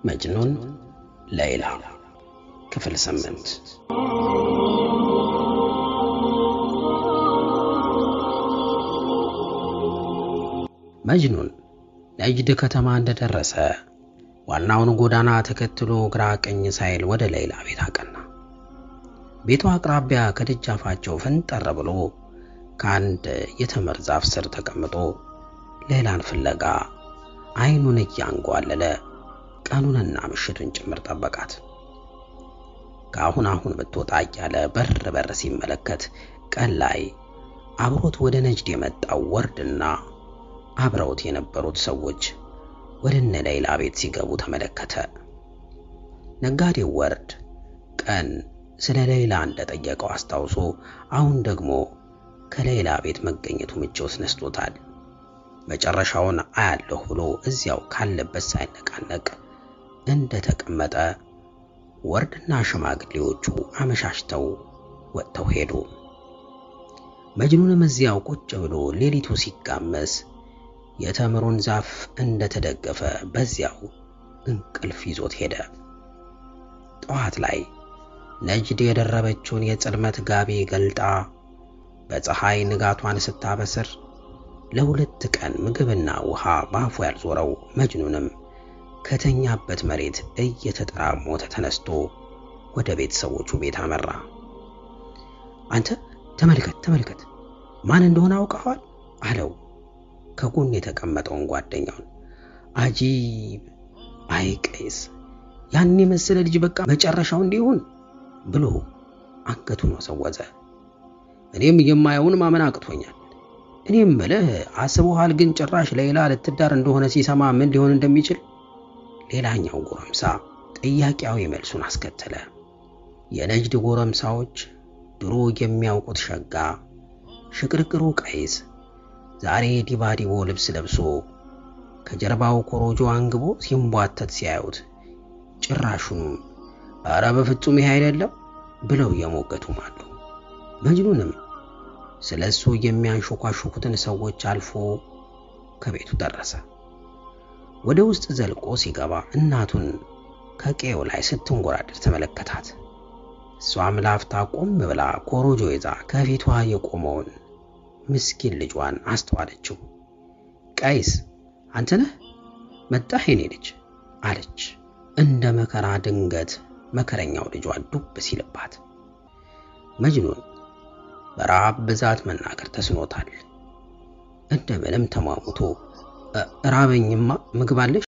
መጅኑን ሌይላ ክፍል 8። መጅኑን ነጅድ ከተማ እንደደረሰ ዋናውን ጎዳና ተከትሎ ግራ ቀኝ ሳይል ወደ ሌይላ ቤት አቀና። ቤቷ አቅራቢያ ከደጃፋቸው ፈንጠር ብሎ ከአንድ የተምር ዛፍ ስር ተቀምጦ ሌይላን ፍለጋ አይኑን እያንጓለለ ቀኑንና ምሽቱን ጭምር ጠበቃት። ከአሁን አሁን ብትወጣ እያለ በር በር ሲመለከት ቀን ላይ አብሮት ወደ ነጅድ የመጣው ወርድና አብረውት የነበሩት ሰዎች ወደ እነ ሌይላ ቤት ሲገቡ ተመለከተ። ነጋዴው ወርድ ቀን ስለ ሌይላ እንደጠየቀው አስታውሶ አሁን ደግሞ ከሌይላ ቤት መገኘቱ ምቾት ነስቶታል። መጨረሻውን አያለሁ ብሎ እዚያው ካለበት ሳይነቃነቅ እንደተቀመጠ ወርድና ሽማግሌዎቹ አመሻሽተው ወጥተው ሄዱ። መጅኑንም እዚያው ቁጭ ብሎ ሌሊቱ ሲጋመስ የተምሩን ዛፍ እንደተደገፈ በዚያው እንቅልፍ ይዞት ሄደ። ጠዋት ላይ ነጅድ የደረበችውን የጽልመት ጋቢ ገልጣ በፀሐይ ንጋቷን ስታበስር ለሁለት ቀን ምግብና ውሃ ባፉ ያልዞረው መጅኑንም ከተኛበት መሬት እየተጠራሞተ ተነስቶ ወደ ቤተሰቦቹ ቤት አመራ። አንተ ተመልከት ተመልከት፣ ማን እንደሆነ አውቀዋል አለው ከጎን የተቀመጠውን ጓደኛውን። አጂብ፣ አይ ቀይስ፣ ያን የመሰለ ልጅ በቃ መጨረሻው እንዲሆን ብሎ አንገቱን ወሰወዘ። እኔም የማየውን ማመን አቅቶኛል። እኔም ምልህ አስበሃል፣ ግን ጭራሽ ሌይላ ልትዳር እንደሆነ ሲሰማ ምን ሊሆን እንደሚችል። ሌላኛው ጎረምሳ ጥያቄያዊ መልሱን አስከተለ። የነጅድ ጎረምሳዎች ድሮ የሚያውቁት ሸጋ ሽቅርቅሩ ቀይስ ዛሬ ዲባዲቦ ልብስ ለብሶ ከጀርባው ኮሮጆ አንግቦ ሲንቧተት ሲያዩት ጭራሹንም ኧረ በፍጹም ይሄ አይደለም ብለው የሞገቱም አሉ። መጅኑንም ስለሱ የሚያንሾኳሾኩትን ሰዎች አልፎ ከቤቱ ደረሰ። ወደ ውስጥ ዘልቆ ሲገባ እናቱን ከቀዬው ላይ ስትንጎራደድ ተመለከታት። እሷም ላፍታ ቆም ብላ ኮሮጆ ይዛ ከፊቷ የቆመውን ምስኪን ልጇን አስተዋለችው። ቀይስ አንተ ነህ መጣህ የኔ ልጅ አለች እንደ መከራ ድንገት መከረኛው ልጇ ዱብ ሲልባት። መጅኑን በረሃብ ብዛት መናገር ተስኖታል። እንደምንም ተሟሙቶ ራበኝማ ምግብ አለሽ